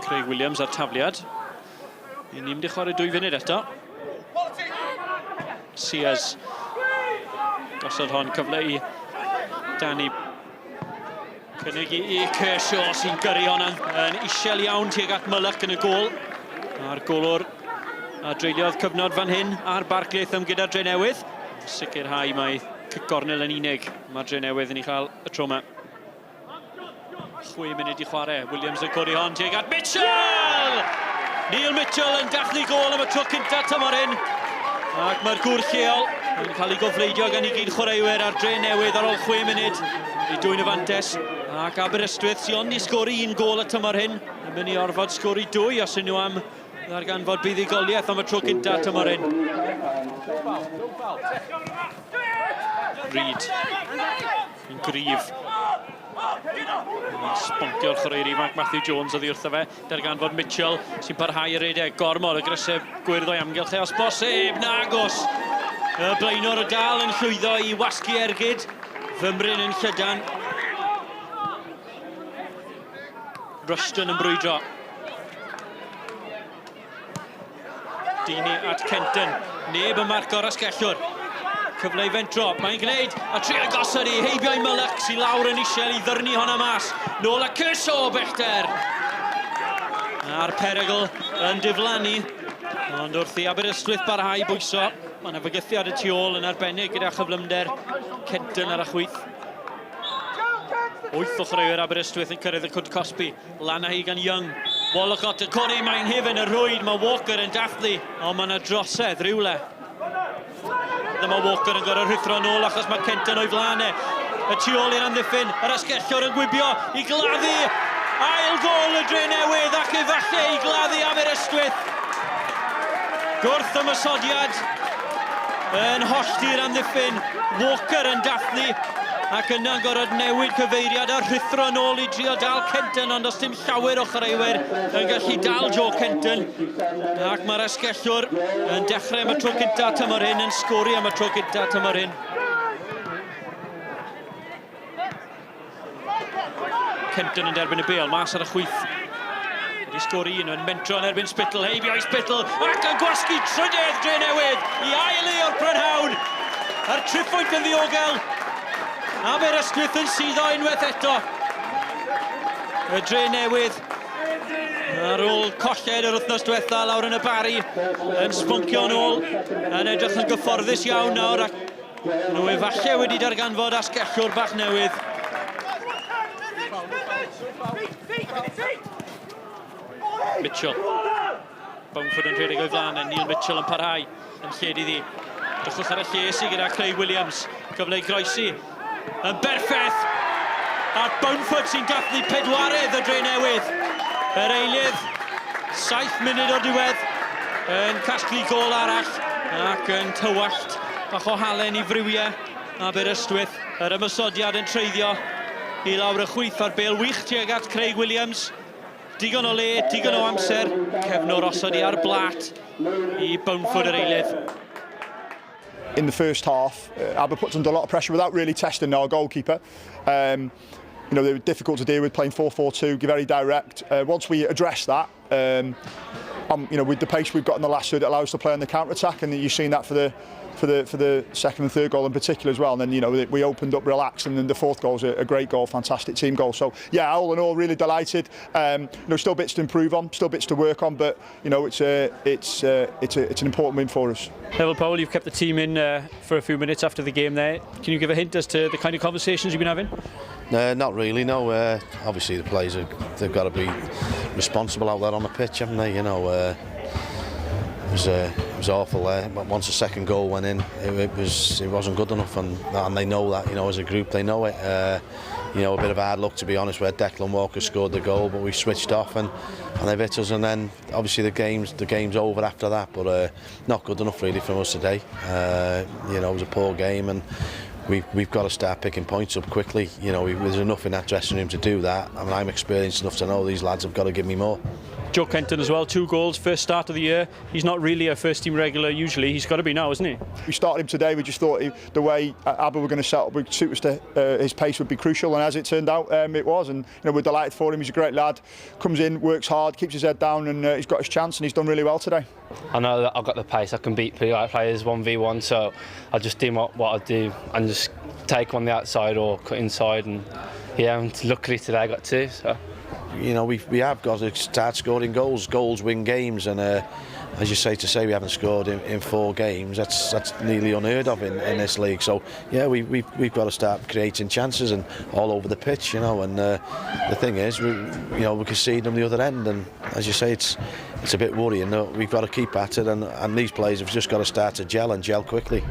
Craig Williams a'r tafliad. Ni'n mynd i chwarae 2 funud eto. Sears. Gosod hon cyfle i Danny. Cynnig i, i Kershaw sy'n gyrru hon yn, yn isel iawn tuag at Mullock yn y gôl. A'r golwr a dreuliodd cyfnod fan hyn ar Barc Latham gyda'r Drenewydd. Sicrhau mae cic gornel yn unig. Mae'r Drenewydd yn ei chael y tro yma. 6 munud i chwarae. Williams yn codi hon tuag at Mitchell! Neil Mitchell yn dathlu gôl am y tro cyntaf tymor hyn. Ac mae'r gŵr lleol yn cael ei gofleidio gan ei gyd chwaraewyr ar dre newydd ar ôl 6 munud i dwyn y fantes. Ac Aberystwyth sy'n ond i sgori un gôl y tymor hyn yn mynd i orfod sgori dwy os ydyn nhw am ddarganfod buddugoliaeth am y tro cyntaf tymor hyn. Reid yn gryf. Mae'n sboncio'r chwaraewr ifanc Matthew Jones oddi wrtho fe. Darganfod Mitchell sy'n parhau i redeg. Gormod o grysau gwyrdd o'i amgylch e os bosib. Nagos! Y blaenor y dal yn llwyddo i wasgu ergyd. Fymryn yn llydan. Rushton yn brwydro. Dini at Kenton. Neb yn marco'r asgellwr. Cyfle i fentro. Mae'n gwneud. A trio gosod i heibio i Mullock sy'n lawr yn isel i ddyrnu honna mas. Nôl a Kershaw o bellter. A'r perygl yn diflannu. Ond wrth i Aberystwyth barhau bwyso, mae yna fygythiad y tu ôl yn arbennig gyda chyflymder Kenton ar y chwith. 8 o chwaraewyr Aberystwyth yn cyrraedd y cwt cosbi. Lan â hi gan Young. Wollacott yn codi, mae'n hufen y rhwyd, mae Walker yn dathlu, ond mae yna drosedd rhywle. Dyma Walker yn gorfod rhuthro nôl achos mae Kenton o'i flaen e. Y tu ôl i'r amddiffyn, yr asgellwr yn gwibio i gladdu ail gôl y Dre Newydd ac efallai i gladdu Aberystwyth. Gwrth ymosodiad yn hollti'r amddiffyn, Walker yn dathlu ac yna'n gorfod newid cyfeiriad a rhuthro yn ôl i drio dal Kenton, ond does dim llawer o chwaraewyr yn gallu dal Joe Kenton. Ac mae'r asgellwr yn dechrau am y tro cyntaf tymor hyn, yn sgori am y tro cyntaf tymor hyn. Kenton yn derbyn y bêl, mas ar y chwith. Wedi sgori un, yn mentro yn erbyn Spittle, heibio i Spittle, ac yn gwasgu trydedd Dre Newydd i ail ei o'r prynhawn. A'r triphwynt yn ddiogel. Aberystwyth yn suddo unwaith eto. Y Dre Newydd ar ôl colled yr wythnos diwetha lawr yn y Barri yn sbwncio yn ôl yn edrych yn gyfforddus iawn nawr ac nhw efallai wedi darganfod asgellwr bach newydd. Mitchell. Bownford yn rhedeg o'i flaen, Neil Mitchell yn parhau yn lled iddi. Drychwch ar y lle sydd gyda Craig Williams. Cyfle i groesi. Yn berffaith! A Bownford sy'n dathlu pedwaredd y Dre Newydd. Yr eilydd, 7 munud o'r diwedd, yn casglu gôl arall ac yn tywallt bach o halen i friwiau Aberystwyth. Yr ymosodiad yn treiddio i lawr y chwith a'r bêl wych tuag at Craig Williams. Digon o le, digon o amser, cefnwr osod i ar blat i Bownford yr eilydd. In the first half, Aber put under a lot of pressure without really testing our goalkeeper. You know, they were difficult to deal with, playing 4-4-2, very direct. Once we addressed that, you know, with the pace we've got in the last third, it allows us to play on the counter-attack, and you've seen that for the second and third goal in particular as well. And then, you know, we opened up relaxed, and then the fourth goal is a great goal, fantastic team goal. So, yeah, all in all, really delighted. You know, still bits to improve on, still bits to work on, but, you know, it's an important win for us. Neville Powell, you've kept the team in for a few minutes after the game there. Can you give a hint as to the kind of conversations you've been having? Not really, no. Obviously the players, they've got to be responsible out there on the pitch, haven't they? You know, it was awful there. But once the second goal went in, it wasn't good enough, and they know that. You know, as a group, they know it. You know, a bit of hard luck, to be honest, where Declan Walker scored the goal, but we switched off and they've hit us, and then obviously the game's over after that. But not good enough really from us today. You know, it was a poor game, and we've got to start picking points up quickly. You know, there's enough in that dressing room to do that. I mean, I'm experienced enough to know these lads have got to give me more. Joe Kenton as well, two goals, first start of the year. He's not really a first team regular usually. He's got to be now, isn't he? We started him today. We just thought the way Aber were going to set up would suit us to his pace would be crucial, and as it turned out, it was. And we're delighted for him. He's a great lad. Comes in, works hard, keeps his head down, and he's got his chance, and he's done really well today. I know that I've got the pace. I can beat players 1v1, so I just do what I do and just take on the outside or cut inside. And yeah, and luckily today I got two. So. We have got to start scoring goals. Goals win games, and as you say, to say we haven't scored in four games, that's nearly unheard of in this league. So yeah, we've got to start creating chances and all over the pitch. And the thing is, we you know we concede them the other end, and as you say, it's a bit worrying. We've got to keep at it, and these players have just got to start to gel and gel quickly.